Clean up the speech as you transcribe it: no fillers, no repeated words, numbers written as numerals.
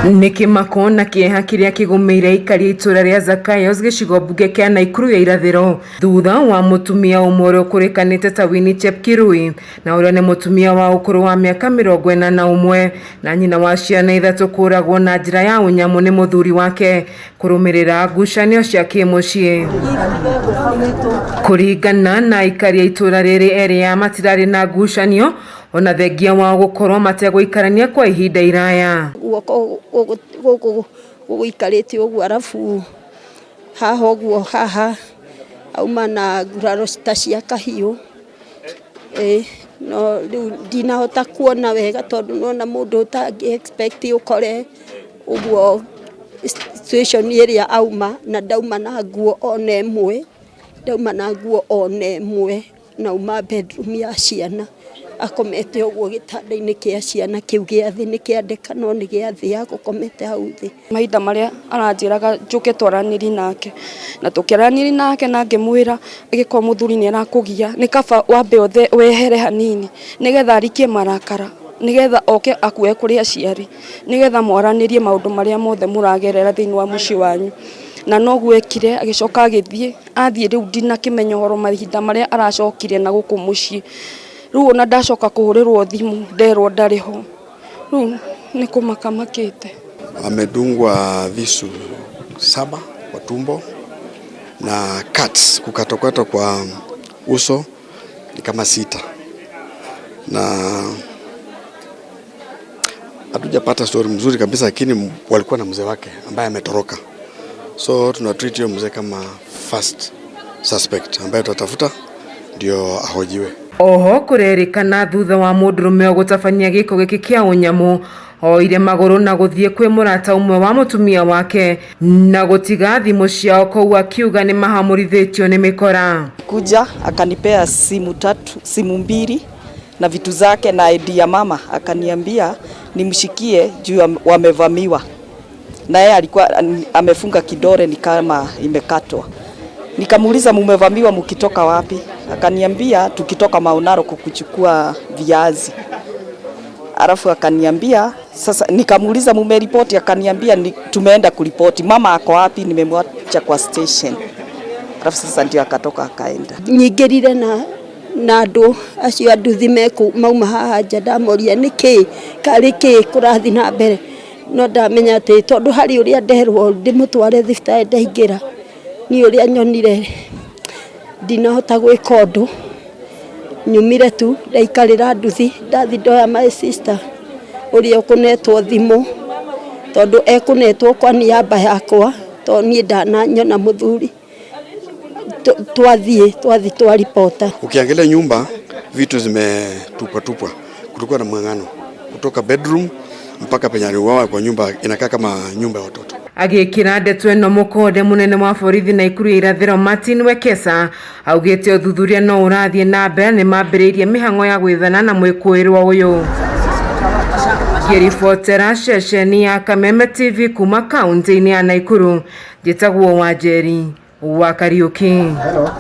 Nĩ kĩmako na kĩeha kĩrĩa kĩgũmĩire aikari a itũũra rĩa Zacharias gĩcigo mbunge kĩa Naikuru ya irathĩro thutha wa mũtumia ũmwe ũrĩa ũkũrĩkanĩte ta Winnie Chepkirui na ũrĩa nĩ mũtumia wa ũkũrũ wa mĩaka 41 na nyina wa ciana 3 kũragwo na njĩra ya ũnyamũ nĩ mũthuri wake kũrũmĩrĩra ngucanio cia kĩmũciĩ. Kũringana na aikari a itũũra rĩrĩ, erĩ aya matirarĩ na ngucanio ona thengia wao gũkorwo mategũikarania kwa ihinda iraya. Guoko gũkũ gũikarĩte ũguo, arabu haha ũguo, haha auma na nguraro ta cia kahiũ. Ĩĩ, no rĩu ndinahota kuona wega tondũ nĩwona mũndũ ũtangĩ expect ũkore ũguo situation ĩrĩa auma, na ndauma na nguo ona ĩmwe, ndauma na nguo ona ĩmwe, na auma bedroom ya ciana, akomete ũguo gĩtanda-inĩ kĩa ciana kĩu gĩa thĩ, nĩ kĩandĩka no nĩ gĩa thĩ, agũkomete hau thĩ. Mahinda marĩa aranjĩraga njũke twaranĩrie nake, na tũkĩaranĩria nake na ngĩmwĩra angĩkorwo mũthuri nĩ arakũgia nĩ kaba wambe wehere hanini nĩgetha arikie marakara, nĩgetha oke akuoe kũrĩ aciari, nĩgetha mwaranĩrie maũndũ marĩa mothe mũragerera thĩinĩ wa mũciĩ wanyu. Na noguo ekire, agĩcoka agĩthiĩ, athiĩ rĩu ndinakĩmenya ũhoro mahinda marĩa aracokire na gũkũ mũciĩ. Rĩu ona ndacoka kũhũrĩrwo thimũ nderwo ndarĩ ho, rĩu nĩ kũmaka makĩte. Amedungwa visu 7 kwa tumbo na cuts, kukatwakatwa kwa uso ni kama 6, na hatujapata story mzuri kabisa, lakini walikuwa na mzee wake ambaye ametoroka, so tuna treat hiyo mzee kama first suspect ambaye tutatafuta ndio ahojiwe. Oho kurerikana thutha wa mũndũrũme gũtabania gĩko gĩkĩ kĩa ũnyamũ oire magũrũ na gũthiĩ kwĩ mũrata ũmwe wa mũtumia wake na gũtiga thimũ ciao kũu akiuga nĩ mahamũrithĩtio nĩ mĩkora. Kuja akanipea simu 3, simu 2 na vitu zake na ID ya mama, akaniambia nimshikie juu wamevamiwa. Na yeye alikuwa amefunga kidole ni kama imekatwa. Nikamuuliza mumevamiwa mkitoka wapi? Akaniambia tukitoka Maunaro kukuchukua viazi. Alafu akaniambia sasa, nikamuuliza mumeripoti? Akaniambia tumeenda kuripoti. Mama ako wapi? Nimemwacha kwa station. Alafu sasa ndio akatoka akaenda. Nyingĩrire na andũ acio a nduthi meku mauma haha nja, ndamoria nĩkĩ karĩ kĩ kũrathiĩ na mbere, no ndamenya atĩ tondũ harĩ ũrĩa nderwo ndĩmũtware thibitarĩ ndaingĩra, niĩ ũrĩa nyonire ndinahota gwĩka ũndũ, nyumire tu ndaikarĩra nduthi, ndathi ndoya my sister ũrĩa ũkũnetwo thimũ, tondũ ekũnetwo kwa niaba yakwa, tondũ niĩ ndananyona mũthuri. Twathiĩ twaripota. Ukiangalia nyumba vitu zimetupwa tupwa, kulikuwa na mng'ang'ano kutoka bedroom mpaka penye aliuawa kwa nyumba, inakaa kama nyumba ya watoto. Agĩkĩra ndeto ĩno mũkonde mũnene wa borithi Naikuru ya irathĩro Martin Wekesa augĩte ũthuthuria no ũrathiĩ na mbere, nĩ mambĩrĩirie mĩhang'o ya gwĩthana na mwĩkũĩrwo ũyũ. Ngĩribotera ceceni ya Kameme TV kuma kaunti-inĩ ya Naikuru, njĩtagwo Wanjeri wa Kariuki. Hello.